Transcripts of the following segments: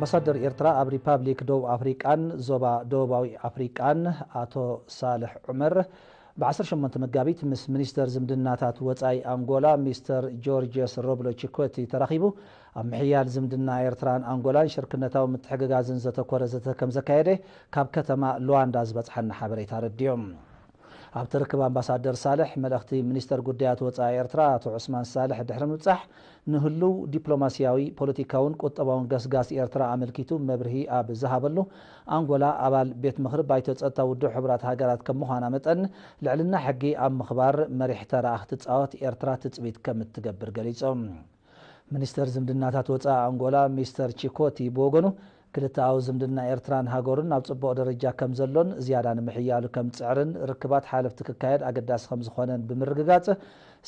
ኣምባሳደር ኤርትራ ኣብ ሪፓብሊክ ደቡብ ኣፍሪቃን ዞባ ደቡባዊ ኣፍሪቃን ኣቶ ሳልሕ ዑመር ብ ዓሰርተ ሸሞንተ መጋቢት ምስ ሚኒስተር ዝምድናታት ወጻኢ ኣንጎላ ሚስተር ጆርጅስ ሮብሎ ቺኮቲ ተራኺቡ ኣብ ምሕያል ዝምድና ኤርትራን ኣንጎላን ሽርክነታዊ ምትሕግጋዝን ዘተኮረ ዘተ ከም ዘካየደ ካብ ከተማ ሉዋንዳ ዝበጽሓና ሓበሬታ ኣረዲኡ። ኣብቲ ርክብ ኣምባሳደር ሳልሕ መልእኽቲ ሚኒስተር ጉዳያት ወጻኢ ኤርትራ ኣቶ ዑስማን ሳልሕ ድሕሪ ምብጻሕ ንህሉው ዲፕሎማስያዊ፣ ፖለቲካውን ቁጠባውን ገስጋስ ኤርትራ ኣመልኪቱ መብርሂ ኣብ ዝሃበሉ፣ ኣንጎላ ኣባል ቤት ምኽሪ ባይቶ ጸጥታ ውድብ ሕቡራት ሃገራት ከም ምዃና መጠን ልዕልና ሕጊ ኣብ ምኽባር መሪሕ ተራ ክትጻወት ኤርትራ ትጽቢት ከም እትገብር ገሊጾም። ሚኒስተር ዝምድናታት ወጻኢ ኣንጎላ ሚስተር ቺኮቲ ብወገኑ ክልተኣዊ ዝምድና ኤርትራን ሃገሩን ናብ ጽቡቕ ደረጃ ከም ዘሎን ዝያዳ ንምሕያሉ ከም ዝጽዕርን ርክባት ሓለፍቲ ክካየድ ኣገዳሲ ከም ዝኾነን ብምርግጋጽ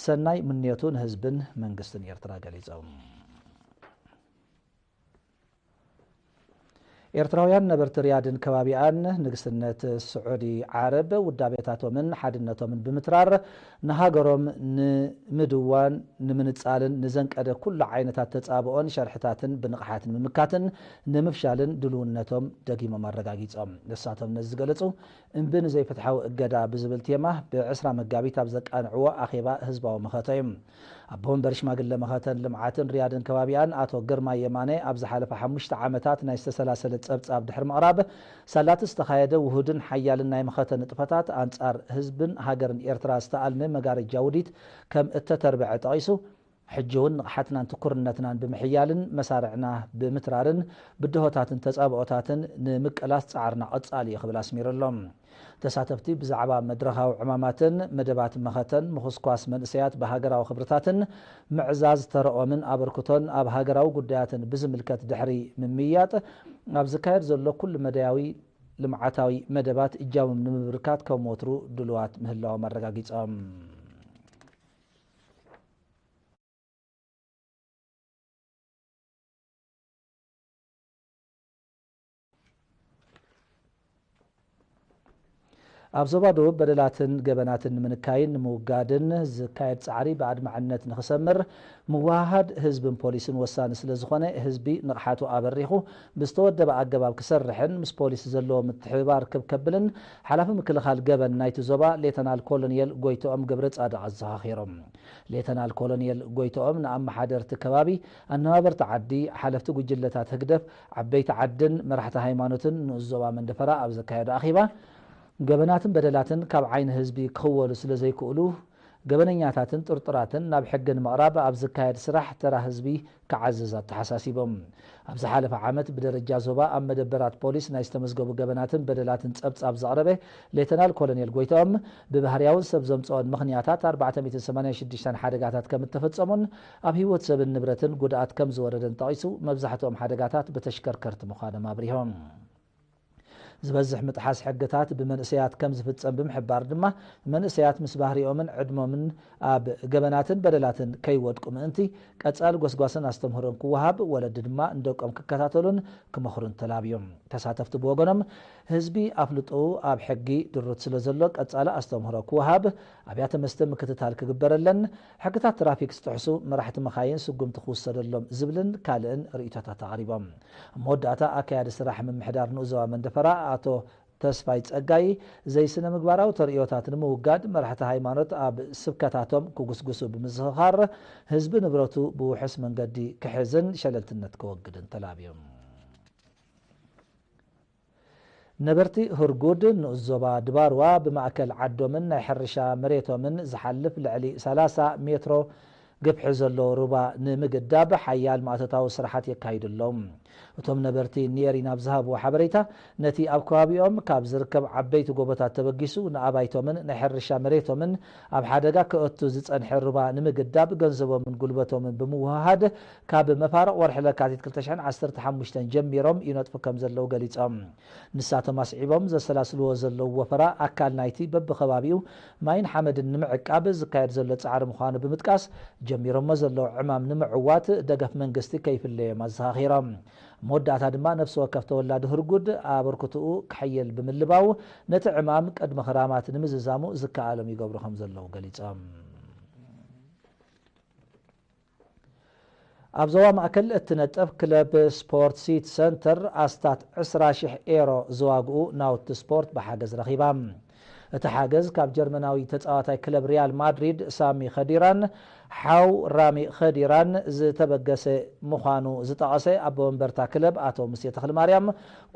ሰናይ ምንዮቱ ንህዝብን መንግስትን ኤርትራ ገሊጾም። ኤርትራውያን ነበርቲ ሪያድን ከባቢኣን ንግስነት ስዑዲ ዓረብ ውዳቤታቶምን ሓድነቶምን ብምትራር ንሃገሮም ንምድዋን ንምንጻልን ንዘንቀደ ኩሉ ዓይነታት ተጻብኦን ሸርሕታትን ብንቕሓት ንምምካትን ንምፍሻልን ድልውነቶም ደጊሞም ኣረጋጊጾም። ንሳቶም ነዚ ዝገለጹ እምቢ ንዘይፍትሓዊ እገዳ ብዝብል ቴማ ብ ዕስራ መጋቢት ኣብ ዘቃንዕዎ ኣኼባ ህዝባዊ መኸተ እዩ። ኣቦ መንበር ሽማግለ መኸተን ልምዓትን ሪያድን ከባቢኣን ኣቶ ግርማ የማነ ኣብ ዝሓለፈ ሓሙሽተ ዓመታት ናይ ዝተሰላሰለ ጸብጻብ ድሕሪ ምቕራብ ሳላቲ ዝተኻየደ ውሁድን ሓያልን ናይ መኸተ ንጥፈታት ኣንጻር ህዝብን ሃገርን ኤርትራ ዝተኣልመ መጋረጃ ውዲት ከም እተተርብዐ ጠቒሱ ሕጂ እውን ንቕሓትናን ትኩርነትናን ብምሕያልን መሳርዕና ብምትራርን ብድሆታትን ተጻብኦታትን ንምቅላስ ጻዕርና ቀጻሊ እዩ ክብል ኣስሚሩ ኣሎ። ተሳተፍቲ ብዛዕባ መድረኻዊ ዕማማትን መደባት መኸተን ምኹስኳስ መንእሰያት ብሃገራዊ ክብርታትን ምዕዛዝ ተረኦምን ኣበርክቶን ኣብ ሃገራዊ ጉዳያትን ብዝምልከት ድሕሪ ምምይያጥ ኣብ ዝካየድ ዘሎ ኩሉ መዳያዊ ልምዓታዊ መደባት እጃሞም ንምብርካት ከም ወትሩ ድሉዋት ምህላዎም ኣረጋጊጾም። ኣብ ዞባ ደቡብ በደላትን ገበናትን ንምንካይን ንምውጋድን ዝካየድ ጻዕሪ ብኣድማዕነት ንኽሰምር ምውሃሃድ ህዝብን ፖሊስን ወሳኒ ስለ ዝኾነ ህዝቢ ንቕሓቱ ኣበሪኹ ብዝተወደበ ኣገባብ ክሰርሕን ምስ ፖሊስ ዘለዎ ምትሕብባር ክብ ከብልን ሓላፊ ምክልኻል ገበን ናይቲ ዞባ ሌተናል ኮሎኔል ጎይትኦም ገብረ ጻድቕ ኣዘኻኺሮም። ሌተናል ኮሎኔል ጎይትኦም ንኣመሓደርቲ ከባቢ፣ ኣነባበርቲ ዓዲ፣ ሓለፍቲ ጉጅለታት ህግደፍ፣ ዓበይቲ ዓድን መራሕቲ ሃይማኖትን ንኡስ ዞባ መንደፈራ ኣብ ዘካየዶ ኣኼባ፣ ገበናትን በደላትን ካብ ዓይኒ ህዝቢ ክኽወሉ ስለ ዘይክእሉ፣ ገበነኛታትን ጥርጡራትን ናብ ሕጊ ንምቕራብ ኣብ ዝካየድ ስራሕ ተራ ህዝቢ ክዓዝዝ ኣተሓሳሲቦም። ኣብ ዝሓለፈ ዓመት ብደረጃ ዞባ ኣብ መደበራት ፖሊስ ናይ ዝተመዝገቡ ገበናትን በደላትን ጸብጻብ ዘቕረበ ሌተናል ኮሎኔል ጎይትኦም፣ ብባህርያውን ሰብ ዘምጽኦን ምኽንያታት ኣርባዕተ ሚእትን ሰማንያን ሽዱሽተን ሓደጋታት ከም እተፈጸሙን ኣብ ህይወት ሰብን ንብረትን ጉድኣት ከም ዝወረደን ጠቒሱ፣ መብዛሕትኦም ሓደጋታት ብተሽከርከርቲ ምዃኖም ኣብሪሆም። ዝበዝሕ ምጥሓስ ሕግታት ብመንእሰያት ከም ዝፍጸም ብምሕባር ድማ፣ መንእሰያት ምስ ባህሪኦምን ዕድሞምን ኣብ ገበናትን በደላትን ከይወድቁ ምእንቲ፣ ቀጻሊ ጎስጓስን ኣስተምህሮን ክወሃብ፣ ወለዲ ድማ ንደቆም ክከታተሉን ክመኽሩን ተላብዮም። ተሳተፍቲ ብወገኖም፣ ህዝቢ ኣፍልጦኡ ኣብ ሕጊ ድሩት ስለ ዘሎ፣ ቀጻሊ ኣስተምህሮ ክወሃብ፣ ኣብያተ መስተ ምክትታል ክግበረለን፣ ሕግታት ትራፊክ ዝጥሕሱ መራሕቲ መኻይን ስጉምቲ ክውሰደሎም ዝብልን ካልእን ርእይቶታት ኣቕሪቦም። ኣብ መወዳእታ ኣካያዲ ስራሕ ምምሕዳር ንኡስ ዞባ መንደፈራ ኣቶ ተስፋይ ጸጋይ፣ ዘይስነ ምግባራዊ ተርእዮታት ንምውጋድ መራሕቲ ሃይማኖት ኣብ ስብከታቶም ክጉስጉሱ ብምዝኽኻር፣ ህዝቢ ንብረቱ ብውሑስ መንገዲ ክሕዝን ሸለልትነት ከወግድን ተላብዮም። ነበርቲ ህርጉድ ንኡስ ዞባ ድባርዋ ብማእከል ዓዶምን ናይ ሕርሻ መሬቶምን ዝሓልፍ ልዕሊ ሰላሳ ሜትሮ ግፍሒ ዘለዎ ሩባ ንምግዳብ ሓያል ማእቶታዊ ስራሓት የካይዱ ኣለዉ። እቶም ነበርቲ ንኤሪና ኣብ ዝሃብዎ ሓበሬታ፣ ነቲ ኣብ ከባቢኦም ካብ ዝርከብ ዓበይቲ ጎቦታት ተበጊሱ ንኣባይቶምን ናይ ሕርሻ መሬቶምን ኣብ ሓደጋ ከእቱ ዝጸንሐ ሩባ ንምግዳብ ገንዘቦምን ጉልበቶምን ብምውህሃድ ካብ መፋርቕ ወርሒ ለካቲት ክልተ ሽሕን ዓሰርተ ሓሙሽተን ጀሚሮም ይነጥፉ ከም ዘለዉ ገሊጾም። ንሳቶም ኣስዒቦም ዘሰላስልዎ ዘለዉ ወፈራ ኣካል ናይቲ በብኸባቢኡ ማይን ሓመድን ንምዕቃብ ዝካየድ ዘሎ ጻዕሪ ምዃኑ ብምጥቃስ፣ ጀሚሮሞ ዘለዉ ዕማም ንምዕዋት ደገፍ መንግስቲ ከይፍለዮም ኣዘኻኺሮም። መወዳእታ ድማ ነፍሲ ወከፍ ተወላዲ ህርጉድ ኣበርክትኡ ክሕይል ብምልባው፣ ነቲ ዕማም ቅድሚ ክራማት ንምዝዛሙ ዝከኣሎም ይገብሩ ከም ዘለዉ ገሊጾም። ኣብ ዞባ ማእከል እትነጥፍ ክለብ ስፖርት ሲቲ ሰንተር ኣስታት ዕስራ ሽሕ ኤሮ ዝዋግኡ ናውቲ ስፖርት ብሓገዝ ረኺባ። እቲ ሓገዝ ካብ ጀርመናዊ ተጻዋታይ ክለብ ሪያል ማድሪድ ሳሚ ኸዲራን ሓው ራሚ ኸዲራን ዝተበገሰ ምዃኑ ዝጠቐሰ ኣቦ መንበርታ ክለብ ኣቶ ሙሴ ተኽለማርያም፣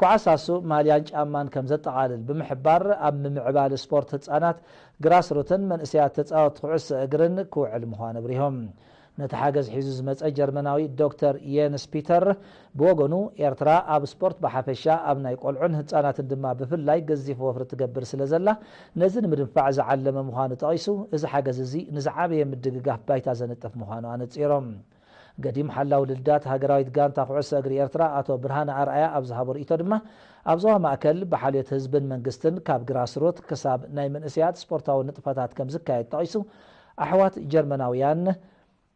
ኩዓሳሱ ማልያን ጫማን ከም ዘጠቓልል ብምሕባር፣ ኣብ ምምዕባል ስፖርት ህጻናት ግራስሩትን መንእሰያት ተጻወትቲ ኩዕሶ እግርን ክውዕል ምዃኑ ኣብሪሆም። ነቲ ሓገዝ ሒዙ ዝመጸ ጀርመናዊ ዶክተር የንስ ፒተር ብወገኑ፣ ኤርትራ ኣብ ስፖርት ብሓፈሻ፣ ኣብ ናይ ቆልዑን ህጻናትን ድማ ብፍላይ ገዚፍ ወፍሪ ትገብር ስለ ዘላ፣ ነዚ ንምድንፋዕ ዝዓለመ ምዃኑ ጠቒሱ፣ እዚ ሓገዝ እዚ ንዝዓበየ ምድግጋፍ ባይታ ዘንጥፍ ምዃኑ ኣነጺሮም። ገዲም ሓላው ልዳት ሃገራዊት ጋንታ ኩዕሶ እግሪ ኤርትራ ኣቶ ብርሃነ ኣርኣያ ኣብ ዝሃቦ ርእይቶ ድማ፣ ኣብ ዞባ ማእከል ብሓልዮት ህዝብን መንግስትን ካብ ግራስሩት ክሳብ ናይ መንእሰያት ስፖርታዊ ንጥፈታት ከም ዝካየድ ጠቒሱ፣ ኣሕዋት ጀርመናውያን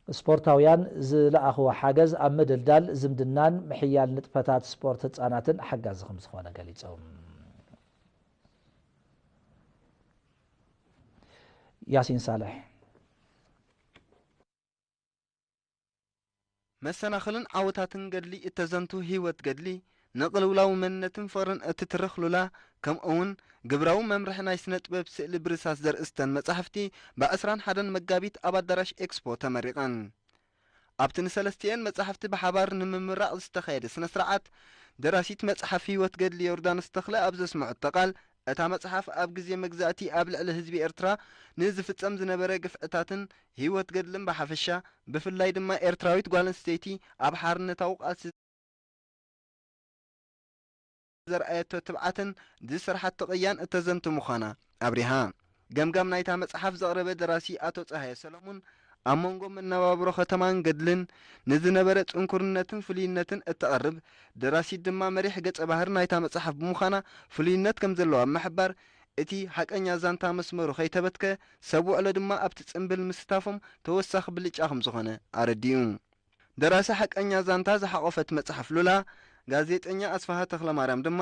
ስፖርታውያን ዝለኣኽዎ ሓገዝ ኣብ ምድልዳል ዝምድናን ምሕያል ንጥፈታት ስፖርት ህጻናትን ሓጋዚ ከም ዝኾነ ገሊጾም። ያሲን ሳልሕ። መሰናኽልን ዓወታትን ገድሊ እተዘንቱ ህይወት ገድሊ፣ ንቕልውላው መንነትን ፍቕርን እትትርኽ ሉላ፣ ከምኡውን ግብራዊ መምርሒ ናይ ስነ ጥበብ ስእሊ ብርሳስ ዘርእስተን መጻሕፍቲ፣ ብ ዕስራን ሓደን መጋቢት ኣብ ኣዳራሽ ኤክስፖ ተመሪቐን። ኣብቲ ንሰለስቲኤን መጻሕፍቲ ብሓባር ንምምራቕ ዝተኻየደ ስነ ስርዓት፣ ደራሲት መጽሓፍ ህይወት ገድሊ ዮርዳኖስ ተኽለ ኣብ ዘስምዐቶ ቃል፣ እታ መጽሓፍ ኣብ ግዜ መግዛእቲ ኣብ ልዕሊ ህዝቢ ኤርትራ ንዝፍጸም ዝነበረ ግፍዕታትን ህይወት ገድልን ብሓፈሻ፣ ብፍላይ ድማ ኤርትራዊት ጓል ኣንስተይቲ ኣብ ሓርነታዊ ቃልሲ ዘርኣየቶ ትብዓትን ዝሰርሓቶ ቅያን እተዘንቱ ምዃና ኣብሪሃ። ገምጋም ናይታ መጽሓፍ ዘቕረበ ደራሲ ኣቶ ጸሃየ ሰለሙን፣ ኣብ መንጎ መነባብሮ ከተማን ገድልን ንዝነበረ ጽንኩርነትን ፍሉይነትን እተቕርብ ደራሲት ድማ መሪሕ ገጸ ባህሪ ናይታ መጽሓፍ ብምዃና ፍሉይነት ከም ዘለዋ ብምሕባር፣ እቲ ሓቀኛ ዛንታ መስመሩ ከይተበትከ ሰብ ውዕሎ ድማ ኣብቲ ጽምብል ምስታፎም ተወሳኺ ብልጫ ከም ዝኾነ ኣረዲኡ። ደራሲ ሓቀኛ ዛንታ ዝሓቖፈት መጽሓፍ ሉላ፣ ጋዜጠኛ ኣስፍሃ ተኽለማርያም ድማ፣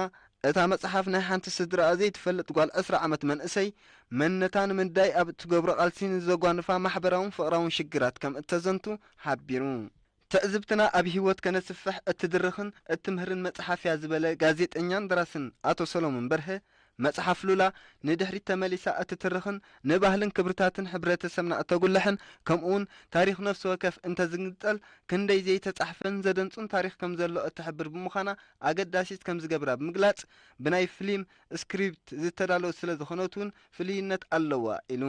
እታ መጽሓፍ ናይ ሓንቲ ስድራኣ ዘይትፈልጥ ጓል ዕስራ ዓመት መንእሰይ መንነታ ንምንዳይ ኣብ እትገብሮ ቃልሲ ንዘጓንፋ ማሕበራውን ፍቕራውን ሽግራት ከም እተዘንቱ ሓቢሩ። ትዕዝብትና ኣብ ህይወት ከነስፍሕ እትድርኽን እትምህርን መጽሓፍ እያ ዝበለ ጋዜጠኛን ደራስን ኣቶ ሰሎሞን በርሀ፣ መጽሓፍ ሉላ ንድሕሪት ተመሊሳ እትትርኽን ንባህልን ክብርታትን ሕብረተሰብና እተጉልሕን፣ ከምኡውን ታሪኽ ነፍሲ ወከፍ እንተዝግንጸል ክንደይ ዘይተጻሕፈን ዘደንጹን ታሪኽ ከም ዘሎ እትሕብር ብምዃና ኣገዳሲት ከም ዝገብራ ብምግላጽ፣ ብናይ ፍሊም ስክሪፕት ዝተዳለወት ስለ ዝኾነት እውን ፍልይነት ኣለዋ ኢሉ።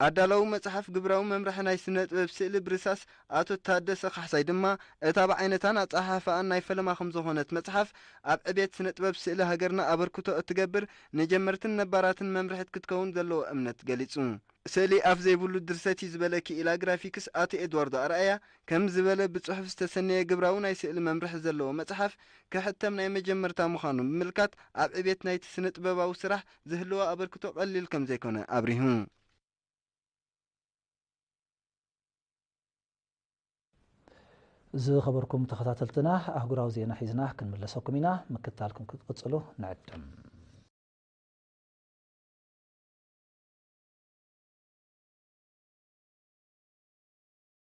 ኣዳላዊ መጽሓፍ ግብራዊ መምርሒ ናይ ስነ ጥበብ ስእሊ ብርሳስ ኣቶ ታደሰ ካሕሳይ ድማ፣ እታ ብዓይነታን ኣጸሓሕፋኣን ናይ ፈለማ ከም ዝኾነት መጽሓፍ፣ ኣብ ዕቤት ስነ ጥበብ ስእሊ ሃገርና ኣበርክቶ እትገብር ንጀመርትን ነባራትን መምርሒት ክትከውን ዘለዎ እምነት ገሊጹ። ስእሊ ኣፍ ዘይብሉ ድርሰት እዩ ዝበለ ክኢላ ግራፊክስ ኣቶ ኤድዋርዶ ኣርኣያ፣ ከም ዝበለ ብጽሑፍ ዝተሰነየ ግብራዊ ናይ ስእሊ መምርሒ ዘለዎ መጽሓፍ ክሕተም ናይ መጀመርታ ምዃኑ ብምምልካት፣ ኣብ ዕቤት ናይቲ ስነ ጥበባዊ ስራሕ ዝህልዎ ኣበርክቶ ቀሊል ከም ዘይኮነ ኣብሪሁ። ዝኸበርኩም ተኸታተልትና፣ ኣህጉራዊ ዜና ሒዝና ክንምለሰኩም ኢና። ምክትታልኩም ክትቅጽሉ ንዕድም።